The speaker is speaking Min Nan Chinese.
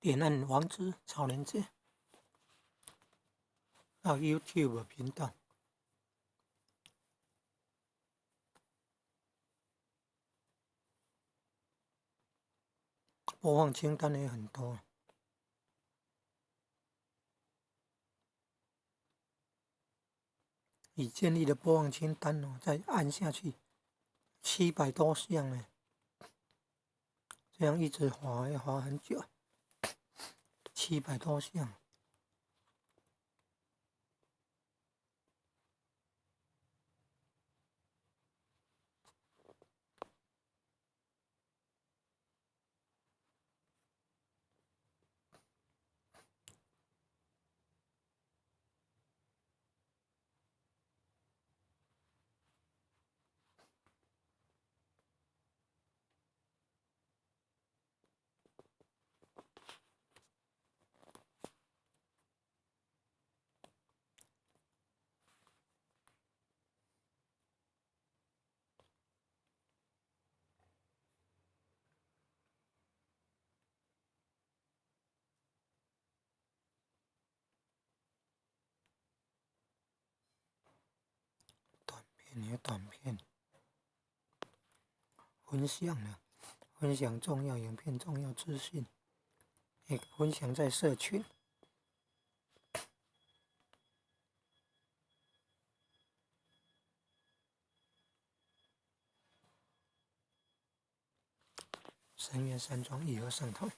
點按網址超連結到 YouTube 頻道，播放清單也很多。已建立的播放清單哦，再按下去，700多項呢，這樣一直滑要滑很久，700多項。你的短片分享了，分享重要影片、重要資訊，也分享在社群。深淵山莊義和聖堂。